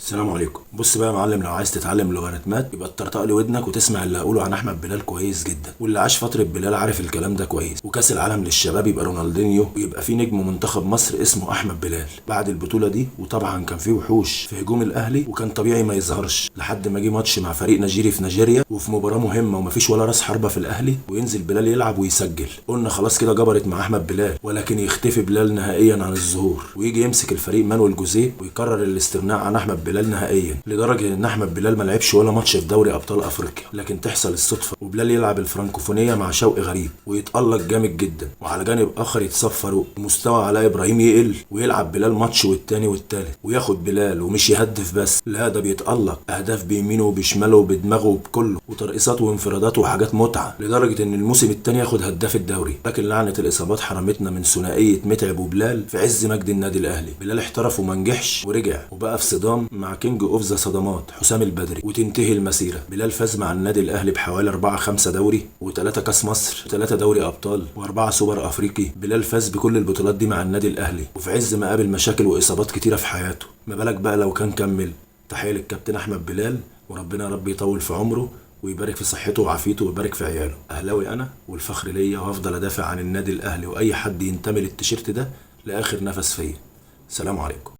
السلام عليكم. بص بقى يا معلم، لو عايز تتعلم لوغاريتمات يبقى تطرطق لي ودنك وتسمع اللي هقوله عن احمد بلال كويس جدا، واللي عاش فترة بلال عارف الكلام ده كويس. وكاس العالم للشباب يبقى رونالدينيو، ويبقى في نجم منتخب مصر اسمه احمد بلال بعد البطولة دي. وطبعا كان في وحوش في هجوم الاهلي وكان طبيعي ما يظهرش لحد ما جه ماتش مع فريق نيجيري في نيجيريا، وفي مباراة مهمة ومفيش ولا راس حربه في الاهلي، وينزل بلال يلعب ويسجل. قلنا خلاص كده جبرت مع احمد بلال، ولكن يختفي بلال نهائيا عن الظهور، ويجي يمسك الفريق مانويل جوزيه ويقرر الاستغناء عن احمد بلال نهائيا، لدرجة ان احمد بلال ما لعبش ولا ماتش في دوري ابطال افريقيا. لكن تحصل الصدفة وبلال يلعب الفرنكوفونيه مع شوقي غريب ويتالق جامد جدا، وعلى جانب اخر يتصاب فاروق ومستوى علاء ابراهيم يقل، ويلعب بلال ماتش والتاني والتالت، وياخد بلال ومش يهدف بس، لا ده بيتالق اهداف بيمينه وبشماله وبدماغه وبكله، وترقيصات وانفرادات وحاجات متعه، لدرجة ان الموسم التاني ياخد هداف الدوري. لكن لعنه الاصابات حرمتنا من ثنائية متعب وبلال في عز مجد النادي الاهلي. بلال احترف وما نجحش ورجع وبقى في صدام مع king of the صدمات حسام البدري، وتنتهي المسيرة. بلال فاز مع النادي الاهلي بحوالي 4 5 دوري، و3 كاس مصر، و3 دوري ابطال، و4 سوبر افريقي. بلال فاز بكل البطولات دي مع النادي الاهلي، وفي عز ما قابل مشاكل واصابات كتيرة في حياته، ما بالك بقى لو كان كمل. تحية للكابتن احمد بلال، وربنا يا رب يطول في عمره ويبارك في صحته وعافيته ويبارك في عياله. اهلاوي انا والفخر ليا، وهفضل ادافع عن النادي الاهلي واي حد ينتمي للتيشيرت ده لاخر نفس فيا. سلام عليكم.